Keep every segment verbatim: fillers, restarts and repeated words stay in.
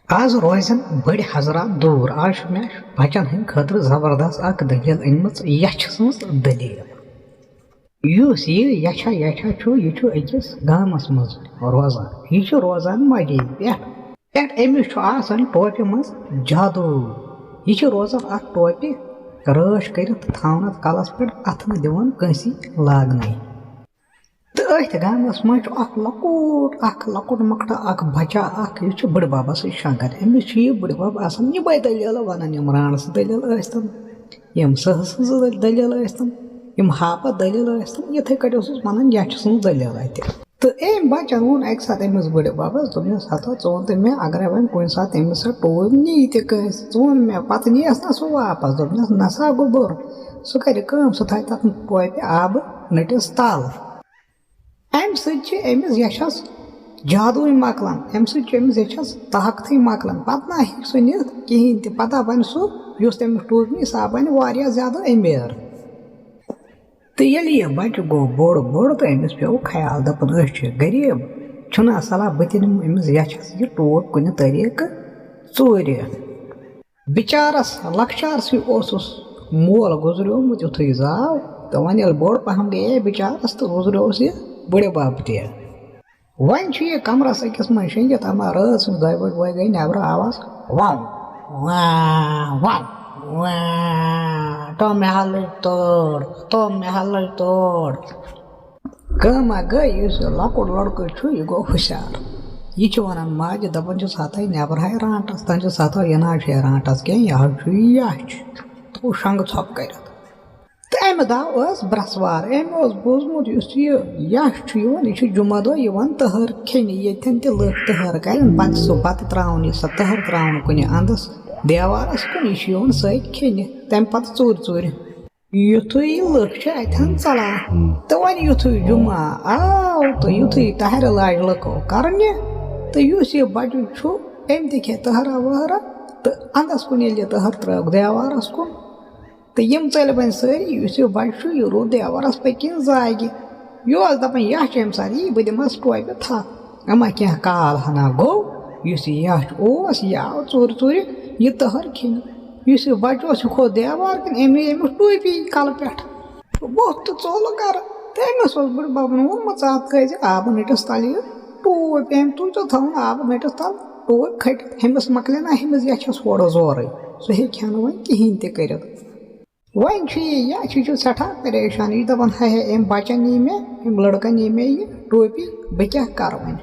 آز روزن بٔڑۍ حضرات دوٗر۔ آز چھُ مےٚ بچن ہٕنٛدِ خٲطرٕ زبردست اکھ دٔلیٖل أنمٕژ، یَچھِ سٕنٛز دٔلیٖل۔ یُس یہِ یَچھا یَچھا چھُ، یہِ چھُ أکِس گامس منٛز روزان۔ یہِ چھُ روزان مجہِ پٮ۪ٹھ۔ پٮ۪ٹھ أمِس چھُ آسان ٹوپہِ منٛز جادوٗ۔ یہِ چھُ روزان اَتھ ٹوپہِ رٲچھ کٔرِتھ تہٕ تھاوان اَتھ کَلَس پٮ۪ٹھ، اَتھٕ نہٕ دِوان کٲنٛسی لاگنَے۔ تہٕ أتھۍ گامَس منٛز چھُ اَکھ لۄکُٹ، اَکھ لۄکُٹ مۄکٹہٕ اَکھ بَچہ اَکھ، یہِ چھُ بٕڈِ بَبَس سۭتۍ شۄنٛگان۔ أمِس چھُ یہِ بٕڈِ بَب آسان یِمَے دٔلیٖلہٕ وَنان، یِم رانٛڈٕ سٕنٛز دٔلیٖل ٲسۍتَن، یِم سٕہہ سٕنٛز دٔلیٖل ٲسۍتَن، یِم ہاپَتھ دٔلیٖل ٲسۍتَن، یِتھَے کٲٹھۍ اوسُس وَنان یَچھِ سٕنٛز دٔلیٖل اَتہِ۔ تہٕ أمۍ بَچَن ووٚن اَکہِ ساتہٕ أمِس بٕڈِ بَبَس، دوٚپنَس، "ہَتو، ژٕ وَن تہٕ مےٚ، اَگَرے وۄنۍ کُنہِ ساتہٕ أمِس سۄ ٹوٗپۍ نی تہِ کٲنٛسہِ، ژٕ وَن مےٚ۔" پَتہٕ نِیَس نا سُہ واپَس، دوٚپنَس، "نہ سا گوٚبُر، سُہ کَرِ کٲم، سُہ تھایہِ تَتھ ٹوپہِ آبہٕ نٔٹِس تَل۔ اَمہِ سۭتۍ چھِ أمِس یَچھَس جادوٗے مۄکلان، اَمہِ سۭتۍ چھُ أمِس یَچھَس طاقتٕے مۄکلان، پَتہٕ نا ہیٚکہِ سُہ نِتھ کِہیٖنۍ تہِ، پَتہٕ بَنہِ سُہ، یُس تٔمِس ٹوٗپۍ نی، سُہ بَنہِ واریاہ زیادٕ أمیٖر۔" تہٕ ییٚلہِ یہِ بَچہٕ گوٚو بوٚڑ بوٚڑ تہٕ أمِس پیوٚو خیال، دَپُن، "أسۍ چھِ غریٖب، چھُنہ صلاح بہٕ تہِ نِمہٕ أمِس یَچھَس یہِ ٹوپۍ کُنہِ طریٖقہٕ ژوٗرِ؟" بِچارَس لۄکچارسٕے اوسُس مول گُزریومُت یُتھُے زاو، تہٕ وۄنۍ ییٚلہِ بوٚڑ پَہَم گٔیے بِچارَس تہٕ گُزریوس یہِ بٕڈِ بَب تہِ۔ وۄنۍ چھُ یہِ کَمرَس أکِس منٛز شیٚنٛگِتھ، اَما رٲژ ہٕنٛز دۄیہِ بَجہِ وٲے گٔے نٮ۪برٕ آواز، "وَو، وا، وَو، وا، تو مےٚ ہا لٔج تٲر، تو مےٚ ہا لٔج تٲر۔" کٲمہ گٔے، یُس یہِ لۄکُٹ لٔڑکہٕ چھُ، یہِ گوٚو ہُشیار۔ یہِ چھُ وَنان ماجہِ، دَپان چھُس، "ہَتَے نٮ۪برٕ ہاے رانٛٹَس۔" دَپان چھُس، "ہَتَو، یہِ نہ حظ چھُ یہِ رانٛٹَس کینٛہہ، یہِ حظ چھُ یہِ یَچھ۔" تہٕ شۄنٛگہٕ ژھۄپہٕ کٔرِتھ۔ تہٕ اَمہِ دۄہ ٲس برٛٮ۪سوار۔ أمۍ اوس بوٗزمُت، یُس یہِ یَچھ چھُ یِوان، یہِ چھُ جُمعہ دۄہ یِوان تٔہَر کھیٚنہِ۔ ییٚتٮ۪ن تہِ لُکھ تٔہَر کَرن، پَتہٕ چھُ سُہ بَتہٕ ترٛاوُن، یہِ سۄ تٔہَر ترٛاوُن کُنہِ اَنٛدَس دیوارَس کُن، یہِ چھُ یِوان سۄے کھیٚنہِ تَمہِ پَتہٕ ژوٗرِ ژوٗرِ۔ یُتھُے لُکھ چھِ اَتٮ۪ن ژَلان، تہٕ وۄنۍ یُتھُے جُمعہ آو تہٕ یُتھُے تَہَرِ لاجہِ لُکو کَرنہِ، تہٕ یُس یہِ بَچہٕ چھُ، أمۍ تہِ کھے تٔہرا ؤہرا، تہٕ اَنٛدَس کُن ییٚلہِ یہِ تٔہَر ترٛٲوٕکھ دیوارَس کُن، تہٕ یِم ژٔلۍ وۄنۍ سٲری، یُس یہِ بَچہٕ چھُ، یہِ روٗد دیوارَس پٔتۍ کِنۍ زاگہِ۔ یہِ اوس دَپان، "یَچھ ییٚمہِ ساتہٕ یی، بہٕ دِمَس ٹوپہِ تھَپھ۔" اَما کینٛہہ کال ہنا گوٚو، یُس یہِ یَچھ اوس، یہِ آو ژوٗرِ ژوٗرِ یہِ تٔہَر کھیٚنہِ۔ یُس یہِ بَچہٕ اوس، یہِ کھوٚت دیوار کِنۍ، أمۍ نی أمِس ٹوپی کَلہٕ پٮ۪ٹھ۔ ووٚتھ تہٕ ژوٚل گَرٕ۔ تہٕ أمِس اوس بٕڈِ بَبَن ووٚنمُت، "ژٕ اَتھ تھٲیزِ آبہٕ نٔٹِس تَل یہِ ٹوپۍ، أمۍ تُج تہٕ تھٲوٕن آبہٕ نٔٹِس تَل ٹوپۍ کھٔٹِتھ، أمِس مۄکلہِ نا أمِس یَچھَس ہورٕ زورٕے، سُہ ہیٚکہِ ہا نہٕ وۄنۍ کِہیٖنۍ تہِ کٔرِتھ۔" وۄنۍ چھُ یہِ، یہِ چھُ، چھُ سٮ۪ٹھاہ پریشان۔ یہِ چھُ دَپان، "ہے ہے، أمۍ بَچَن نی مےٚ، أمۍ لٔڑکَن نی مےٚ یہِ ٹوپی، بہٕ کیٛاہ کَرٕ وۄنۍ؟"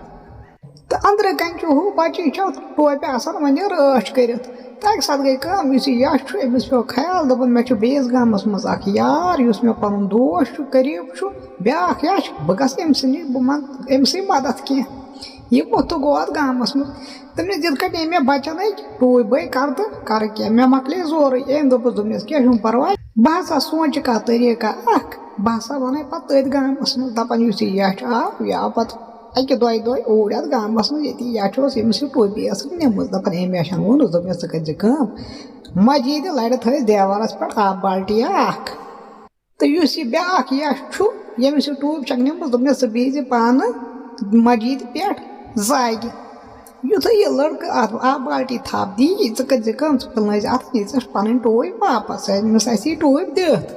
تہٕ أنٛدرٕ کَنہِ چھُ ہُہ بَچہٕ، یہِ چھُ اَتھ ٹوپہِ آسان وۄنۍ یہِ رٲچھ کٔرِتھ۔ تہٕ اَکہِ ساتہٕ گٔے کٲم، یُس یہِ یَچھ چھُ، أمِس پیوٚو خیال، دوٚپُن، "مےٚ چھُ بیٚیِس گامَس منٛز اَکھ یار، یُس مےٚ پَنُن دوس چھُ، قریٖب چھُ، بیٛاکھ یَچھ، بہٕ گژھٕ أمۍ سٕے نِش، بہٕ منٛگہٕ أمۍ سٕے مَدَتھ کینٛہہ۔" یہِ ووٚتھ تہٕ گوٚو اَتھ گامَس منٛز۔ دوٚپنَس، "یِتھ کٲٹھۍ أمۍ مےٚ بَچَن أکۍ ٹوٗپۍ بٔے کَرٕ تہٕ کَرٕ کیٛاہ؟ مےٚ مۄکلے زورٕے۔" أمۍ دوٚپُس، دوٚپنَس، "کینٛہہ چھُنہٕ پَرواے، بہٕ ہسا سونٛچہِ کانٛہہ طریٖقہ اَکھ، بہٕ ہسا وَنَے پَتہٕ تٔتھۍ گامَس منٛز۔" دَپان یُس یہِ یَچھ آو، یہِ آو پَتہٕ اَکہِ دۄیہِ دۄہہِ اوٗرۍ اَتھ گامَس منٛز، ییٚتہِ یہِ یَچھ اوس، ییٚمِس یہِ ٹوپی ٲسٕکھ نِمٕژ۔ دَپان، أمۍ یَچھَن ووٚنُس، دوٚپنَس، "ژٕ کٔرۍ زِ کٲم، مَسجِدِ لَرِ تھٲیِزِ دیوارَس پٮ۪ٹھ آبہٕ بالٹیٖن اَکھ۔" تہٕ یُس یہِ بیٛاکھ یَچھ چھُ، ییٚمِس یہِ ٹوٗپۍ چھَکھ نِمٕژ، دوٚپنَس، "ژٕ بِہزِ پانہٕ مَسجِدِ پٮ۪ٹھ زاگہِ۔ یُتھُے یہِ لٔڑکہٕ اَتھ آبہٕ بالٹیٖن تھَپھ دی، ژٕ کٔرۍ زِ کٲم، ژٕ پِلنٲوزِ اَتھ، یہِ ژےٚ پَنٕنۍ ٹوپۍ واپَس، أمِس آسہِ یہِ ٹوپۍ دِتھ۔"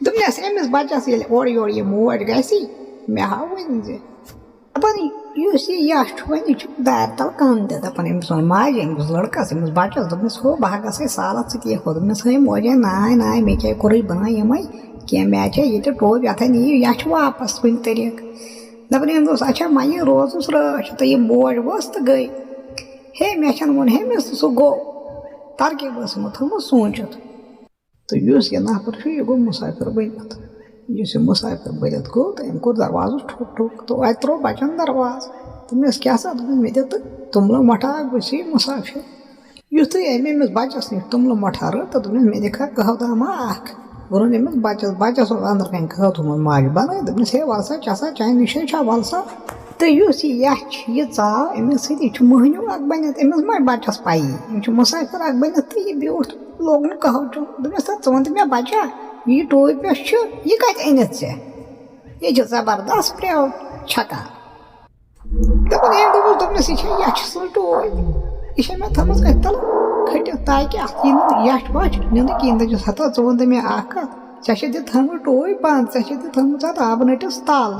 دوٚپنَس، أمِس بَچَس ییٚلہِ اورٕ یورٕ یہِ موج گژھِ، مےٚ ہا ؤنۍ زِ۔ دَپان، یُس یہِ یَچھ چھُ وۄنۍ، یہِ چھُ دارِ تَل کَن تہِ۔ دَپان، أمِس ووٚن ماجہِ، أمِس لٔڑکَس، أمِس بَچَس، دوٚپنَس، "ہو، بہٕ ہا گژھَے سالَس، ژٕ تہِ یِکھ ہو۔" دوٚپنَس، "ہے موجے، ناے، ناے، مےٚ کیٛاہ کوٚرُے بَناو یِمَے کینٛہہ، مےٚ چھا ییٚتہِ ٹوپۍ، اَتھَے نِیِو، یَچھ واپَس کُنہِ طریٖقہٕ۔" دَپان، أمۍ دوٚپُس، "اچھا، وۄنۍ یہِ روزُس رٲچھ۔" تہٕ یہِ موج ؤژھ تہٕ گٔے۔ ہے، مےٚ چھَنہٕ ووٚن ہے مےٚ سُہ گوٚو۔ ترکیب ٲس یِمو تھٲومٕژ سوٗنٛچِتھ۔ تہٕ یُس یہِ نفر چھُ، یہِ گوٚو مُسافِر بٔنِتھ۔ یُس یہِ مُسافِر بٔنِتھ گوٚو، تہٕ أمۍ کوٚر دروازَس ٹھُک ٹھُک، تہٕ اَتہِ ترٛوو بَچَن دروازٕ۔ دوٚپنَس، "کیٛاہ سا؟" دوٚپُن، "مےٚ دِ تہٕ توٚملہٕ مۄٹھا اَکھ، بہٕ چھُسے مُسافِر۔" یُتھُے أمۍ أمِس بَچَس نِش توٚملہٕ مۄٹھا رٔٹ، تہٕ دوٚپنَس، "مےٚ دِکھا قہوٕ دامہ اَکھ؟" ووٚنُن أمِس بَچَس، بَچَس اوس أنٛدرٕ کَنہِ قہوٕ تھوٚومُت ماجہِ بَنٲوِتھ، دوٚپنَس، "ہے، وَلہٕ سا، چےٚ سا، چانہِ نِش ہے چھا، وَلہٕ سا۔" تہٕ یُس یہِ یَچھ چھِ، یہِ ژاو أمِس سۭتۍ، یہِ چھُ مٔہنیوٗ اَکھ بٔنِتھ، أمِس ما بَچَس پَیی، یِم چھِ مُسافِر اَکھ بٔنِتھ، تہٕ یہِ بیوٗٹھ لوگُن قہوٕ چیوٚن۔ دوٚپنَس، "تہٕ ژٕ وَن تہٕ مےٚ بَچا، یہِ ٹوپۍ یۄس چھِ، یہِ کَتہِ أنِتھ ژےٚ؟ یہِ چھِ زبردست پرٛٮ۪و چھَکان۔" دَپان، أمۍ دوٚپُس، دوٚپنَس، "یہِ چھےٚ یَچھِ سٕنٛز ٹوپۍ۔" یہِ چھےٚ مےٚ تھٲومٕژ أتھۍ تَل کھٔٹِتھ، تاکہِ اَتھ یی نہٕ یَچھ وَچھ نِنہٕ کِہیٖنۍ۔ دَپیٚس، ہتا، ژٕ وَن تہٕ مےٚ اَکھ کَتھ، ژےٚ چھےٚ دِ تھٲومٕژ ٹوپۍ بنٛد، ژےٚ چھےٚ دِ تھٲومٕژ اَتھ آبہٕ نٔٹِس تَل،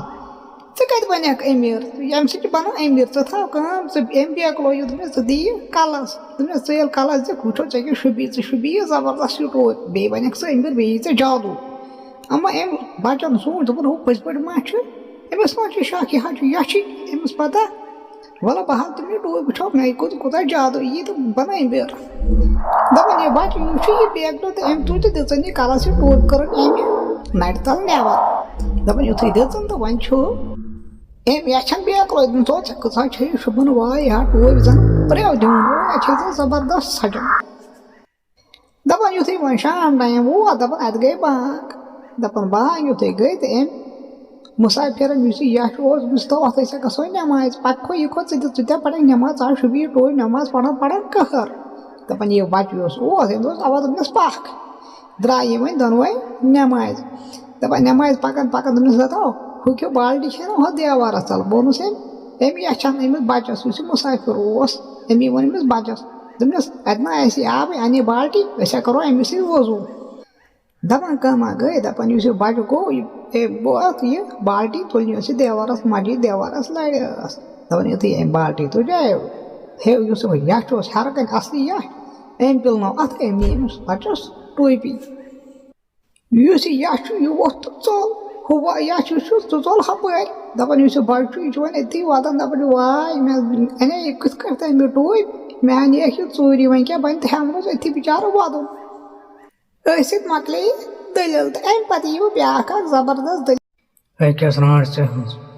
ژٕ کَتہِ بَنَکھ أمیٖر؟ ییٚمہِ سۭتۍ چھِ بَنان أمیٖر۔ ژٕ تھاو کٲم، ژٕ أمۍ بیکلو یُتھ مےٚ، ژٕ دِ یہِ کَلَس۔ دوٚپنَس، ژٕ ییٚلہِ کَلَس دِکھ، وٕچھو ژےٚ کیٛاہ شوٗبی، ژٕ شوٗبی یہِ زبردست یہِ ٹوپۍ، بیٚیہِ بَنَکھ ژٕ أمیٖر، بیٚیہِ یی ژےٚ جادوٗ۔ اما أمۍ بَچَن سوٗنٛچ، دوٚپُن، ہُہ پٔزۍ پٲٹھۍ ما چھُ؟ أمِس ما چھُ شک، یہِ ہا چھُ یَچھٕے، أمِس پَتہ۔ وَلہٕ بہٕ ہاوٕ تٔمِس ٹوپۍ، وٕچھو مےٚ کوٗت، کوٗتاہ جادوٗ یی تہٕ بَنٲوِن بیٚر۔ دَپان، یہِ بَچہٕ یُس چھُ، یہِ بیکلو تہٕ أمۍ تُج تہٕ دِژٕن یہِ کَلَس یہِ ٹوپۍ، کٔرٕن أمۍ نَرِ تَل نٮ۪بَر۔ دَپان، یُتھُے دِژٕن تہٕ وۄنۍ چھُ أمۍ یَچھان بیکلو، دوٚپُن، ژٕ ژےٚ کۭژاہ چھےٚ یہِ شوٗبان، واے، یہِ ہا ٹوپۍ زَن پرٛٮ۪و دیُن، واے، یہِ چھےٚ زَن زبردست سَجان۔ دَپان یُتھُے وۄنۍ شام ٹایم ووت، دَپان اَتہِ گٔے بانٛگ۔ دَپان بانٛگ یُتھُے گٔے تہٕ أمۍ مُسافِرَن یُس یہِ یَچھ اوس، أمِس دوٚپ، اَتھ ٲسۍ گژھو نٮ۪مازِ۔ پَتہٕ کھوٚو یہِ کھوٚت، ژٕ دِ، ژٕ تہِ پَرَکھ نٮ۪ماز، ژٕ آو شُبی ٹوے نٮ۪ماز پَران پَران قہر۔ دَپان یہِ بَچہٕ یُس اوس، أمۍ دوٚپُس، اَوا دوٚپنَس پَکھ۔ درٛاے یِم وۄنۍ دۄنوَے نٮ۪مازِ۔ دَپان نٮ۪مازِ پَکان پَکان دوٚپنَس، دَپان ہُہ کیٛاہ بالٹی چھے نہ ہۄتھ دیوارَس تَل؟ ووٚنُس أمۍ، أمۍ یَچھان أمِس بَچَس، یُس یہِ مُسافِر اوس، أمی ووٚن أمِس بَچَس۔ دوٚپنَس، اَتہِ ما آسہِ یہِ آبٕے، اَن یہِ بالٹی، أسۍ ہا کَرو أمِس سۭتۍ وضوٗ۔ دَپان کٲمہ گٔے، دَپان یُس یہِ بَچہٕ گوٚو، یہِ، اے، بہٕ اَتھ یہِ بالٹی تُلنہِ ٲس یہِ دیوارَس، مَسجِد دیوارَس لَرِ ٲس۔ دَپان یُتھُے أمۍ بالٹی تُج، اے، ہے، یُس یہِ یَچھ اوس ہیٚرٕ کَنہِ اَصلی یَچھ، أمۍ پِلنٲو اَتھ، أمۍ نی أمِس بَچَس ٹوپی۔ یُس یہِ یَچھ چھُ، یہِ ووٚتھ تہٕ ژوٚل، ہُہ وا-، یَچھ یُس چھُ، سُہ ژوٚل ہَپٲرۍ۔ دَپان یُس یہِ بَچہٕ چھُ، یہِ چھُ وۄنۍ أتھی وَدان، دَپان چھُ، واے، مےٚ اَنے یہِ کِتھ کٔنۍ تۄہہِ مےٚ ٹوپۍ، مےٚ اَنے یہِ ژوٗری، وۄنۍ کیٛاہ بَنہِ تہٕ ہٮ۪مہٕ روٚس أتھی بِچارٕ وَدُن۔ أتھۍ سۭتۍ مۄکلے یہِ دٔلیٖل تہٕ اَمہِ پَتہٕ یِیہِ وۄنۍ بیٛاکھ اَکھ زبردست دٔلیٖل۔ أکِس رانٛٹھ ژےٚ ہٕنٛز۔